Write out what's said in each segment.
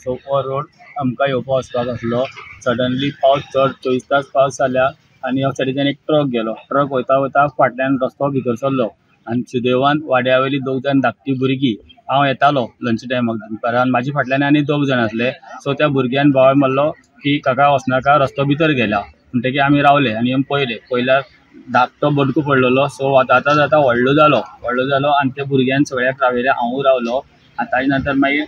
So हो road आमकां येवपा वचपाक आसलो. सडनली पावस चड 24 तास पावस जाल्या आनी ह्या सायडीच्यान एक ट्रक गेलो. ट्रक वयता वयता फाटल्यान रस्तो भितर सरलो आनी सुदैवान वाड्या वयली 2 जाण धाकटी भुरगीं, हांव येतालो लंच टायमाक दनपारां, म्हाजे फाटल्यान आनी 2 जाण आसले. सो त्या भुरग्यान बोवाळ मारलो की काका वचनाका, रस्तो भितर गेला. म्हणटकीर आमी रावले आनी येवन पळयले, पळयल्यार धाकटो बडको पडलेलो. सो वता जाता व्हडलो जालो, व्हडलो जालो आनी त्या भुरग्यान सगळ्याक रावयले, हांवूय रावलो. आनी ताजे नंतर मागीर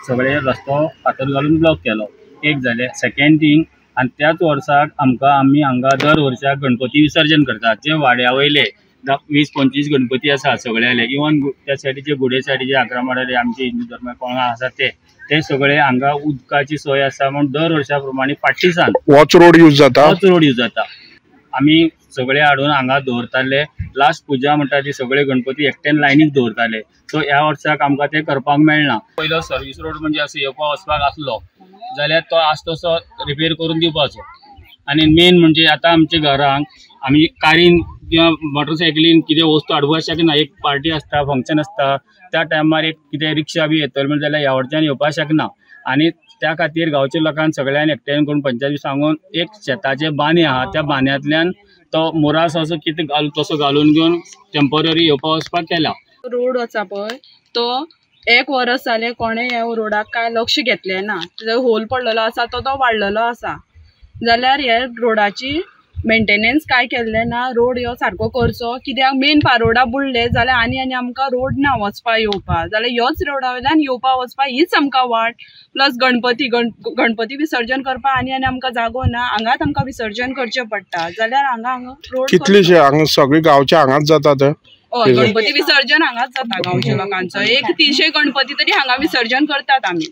सगळे रस्तो फातर घालून ब्लॉक केलो. एक जालें. सेकेंड थींग, आनी त्याच वर्साक आमकां आमी हांगा दर वर्साक गणपती विसर्जन करतात. जे वाड्या वयले 20-25 गणपती आसा सगळ्याले, इवन त्या सायडीचे गुडे सायडीचे आग्रामाडाले आमचे हिंदू धर्म कोण आसा ते सगळे हांगा उदकाची सोय आसा म्हूण दर वर्सा प्रमाणे फाटीं सान होच रोड यूज जाता, होच रोड यूज जाता. आमी सगळे हाडून हांगा दवरताले. लास्ट पुजा म्हणटा ती सगळे गणपती एकट्यान लायनीक दवरताले. सो ह्या वर्साक आमकां तें करपाक मेळना. पयलो सर्वीस रोड म्हणजे असो येवपा वचपाक आसलो जाल्यार तो आज तसो रिपेर करून दिवपाचो. आनी मेन म्हणजे आतां आमच्या घरांक आमी कारीन किंवा मोटरसायकलीन कितें वस्तू हाडपाक शकना. एक पार्टी आसता, फंक्शन आसता, त्या टायमार एक कितें रिक्षा बी येतली म्हणल्यार जाल्यार ह्या वटच्यान येवपाक शकना. आनी त्या खातीर गांवच्या लोकांक सगळ्यांनी एकठांय करून पंचायती सांगून एक शेताचे बांदे आहा त्या बांद्यांतल्यान तो मोरास असो कितें घाल तसो घालून घेवन टेम्पररी येवपा वचपाक केला. रोड आसा पळय तो 1 वरस जालें कोणें ह्या रोडाक कांय लक्ष घेतलें ना. होल पडलेलो आसा तो वाडलेलो आसा. जाल्यार ह्या रोडाची मेंटेनन्स कांय केल्लें ना. रोड ह्यो सारको करचो, कित्याक मेन पारोडा बुडले जाल्यार आनी आनी आमकां रोड ना वचपा येवपा. जाल्यार ह्योच रोडा वयल्यान येवपा वचपा हीच आमकां वाट. प्लस गणपती गणपती विसर्जन करपा आनी आनी आमकां जागो ना, हांगाच आमकां विसर्जन करचें पडटा. जाल्यार हांगा हांगा रोड कितलेशे हांगा सगळे गांवचे हांगाच जातात. हय, गणपती विसर्जन हांगाच जाता गांवच्या लोकांचो. एक 300 गणपती तरी हांगा विसर्जन करतात आमी.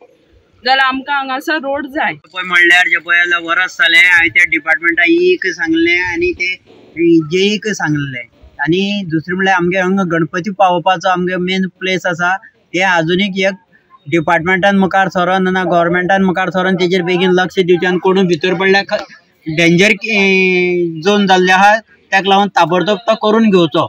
जाल्यार आमकां हांगासर रोड जाय. पळय म्हणल्यार जे पळय वरस जालें हांवें त्या डिपार्टमेंटाक एक सांगलें आनी ते जेईक सांगलें. आनी दुसरें म्हणल्यार आमगे हांगा गणपती पावोवपाचो आमगे मेन प्लेस आसा, ते आजुनीक एक डिपार्टमेंटान मुखार सरोन ना गव्हर्मेंटान मुखार सरोन तेजेर बेगीन लक्ष दिवचें. आनी कोणूय भितर पडल्यार डेंजर झोन जाल्ले आहा, ताका लागून ताबडतोब तो करून घेवचो.